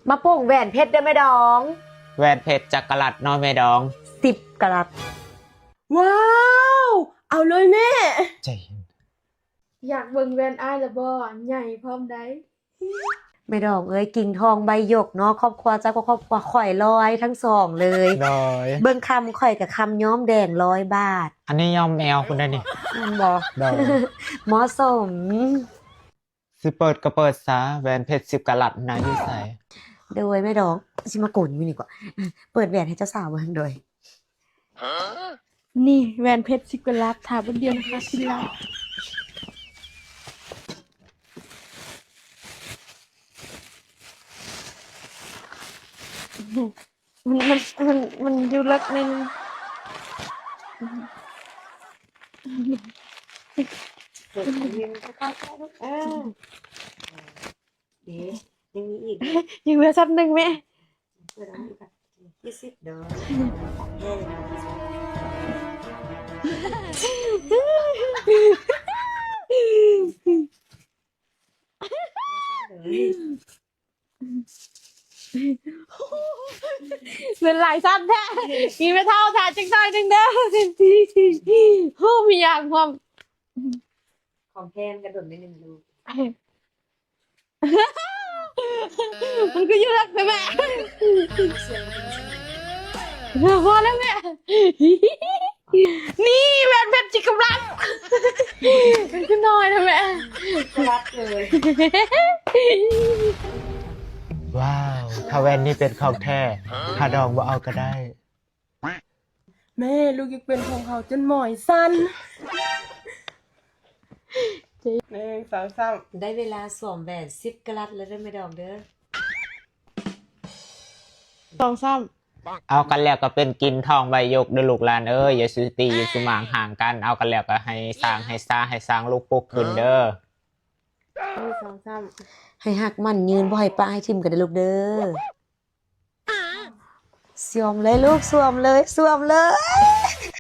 ມາໂປ່ງແຫວນເພັດເດີແມ່ດອງ. ແຫວນເພັດຈັກກະລັດເນາະແມ່ດອງ? ສິບກະລັດ. ວ້າວ! ເອົາເລີຍແມ່. ໃຈເຢັນ. ຢາກເບິ່ງແຫວນອ້າຍລະບໍ? ໃຫຍ່ພ້ອມໃດ໋. ແມ່ດອງເອີຍ, ກິ່ງທອງໃບຢົກເນາະ, ຄອບຄົວເຈົ້າກັບຄອບຄົວຂ້ອຍລອຍທັງສອງເລີຍ. ໂດຍ. ເບິ່ງຄຳຂ້ອຍກະຄຳຍ້ອມແດງຮ້ອຍບາດ. ອັນນີ້ຍ້ອມແອວພຸ້ນໃດ໋ນີ້. ແມ່ນບໍ່? ໂດຍ. ເໝາະສົມ. ຊິເປີດກໍເປີດຊະ, ແຫວນເພັດສິບກະລັດນະຢູ່ໃສ? ໂດຍແມ່ດອງ, ຊິມາກົນຢູ່ນີ້ກວ່າ. ເປີດແຫວນໃຫ້ເຈົ້າສາວເບິ່ງໂດຍ. ນີ້ແຫວນເພັດສິບກະລັດ, ຖ້າບໍ່ດຽວນະຄະ ສິບລັດ. ມັນ ມັນ ມັນ ມັນຢູ່ເລິກໜ້ອຍໜຶ່ງ. ເອີ ເດ້ ຍັງມີອີກ ຍັງເຫຼືອຊັບໜຶ່ງແມ່. ເປີດເອົາອີກ ເຈັດສິບດອກ. ເງິນຫຼາຍຊັ້ນແທ້. ມີແມ່ເຖົ້າຖ້າຈັກໜ້ອຍໜຶ່ງເດີ. ໂອ້ ມີຫຍັງພ້ອມ. ຂອງແພງກະດົນໄດ້ໜຶ່ງລູກ. ມັນຄືຢູ່ຫຼັກແທ້ແມ່. ພໍແລ້ວແມ່. ນີ້ແຫວນເພັດຊິກຳລັດ. ມັນຄືນ້ອຍແທ້ແມ່. ກະລັດເລີຍ. ວ້າວ! ຖ້າແຫວນນີ້ເປັນຂອງແທ້, ຄ່າດອງບໍ່ເອົາກະໄດ້. ແມ່ ລູກຢາກເປັນຂອງເຂົາຈົນໝອຍສັ່ນ. ໜຶ່ງ ສອງ ສາມ. ໄດ້ເວລາສວມແຫວນສິບກະລັດແລ້ວເດີແມ່ດອງເດີ. ສອງ ສາມ. ເອົາກັນແລ້ວກໍເປັນກິ່ງທອງໃບຢົກເດີລູກຫຼານເອີຍ, ຢ່າສູ່ຕີຢ່າສູ່ໝາງຫ່າງກັນ, ເອົາກັນແລ້ວກໍໃຫ້ສ້າງໃຫ້ຊາ ໃຫ້ສ້າງລູກປຸກຂຶ້ນເດີ. ໜຶ່ງ ສອງ ສາມ. ໃຫ້ຮັກໝັ້ນຍືນ, ບໍ່ໃຫ້ປະໃຫ້ຖິ້ມກັນເດີລູກເດີ. ສວມເລີຍລູກ, ສວມເລີຍ, ສວມເລີຍ.